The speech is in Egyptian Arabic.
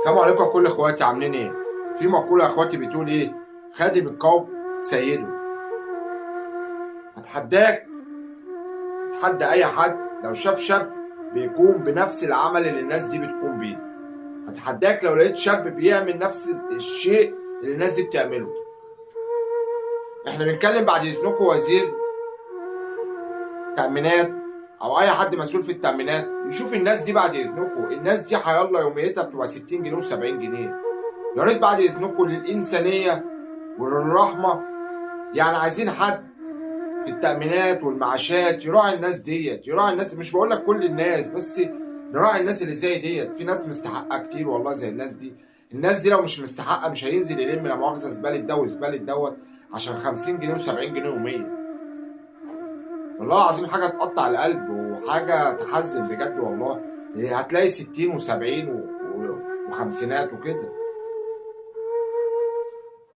السلام عليكم يا كل اخواتي، عاملين ايه؟ في مقولة يا اخواتي بتقول ايه؟ خادم القوم سيده. اتحداك، اتحدى اي حد لو شاف شاب بيقوم بنفس العمل اللي الناس دي بتقوم بيه. اتحداك لو لقيت شاب بيعمل نفس الشيء اللي الناس دي بتعمله. احنا بنتكلم بعد اذنكم وزير تأمينات او اي حد مسؤول في التأمينات يشوف الناس دي بعد اذنكم. الناس دي حيالله يوميتها بتبقى 60 جنيه و70 جنيه. يا ريت بعد اذنكم للانسانية وللرحمه، يعني عايزين حد في التأمينات والمعاشات يراعي الناس ديت، يراعي الناس. مش بقول لك كل الناس، بس نراعي الناس اللي زي ديت. في ناس مستحقه كتير والله زي الناس دي. الناس دي لو مش مستحقه مش هينزل يلم لا مؤاخذة زبالة ده وزباله دوت عشان 50 جنيه و70 جنيه و100. والله العظيم حاجة تقطع القلب وحاجه تحزن بجد والله. هتلاقي 60 و70 وخمسينات وكده.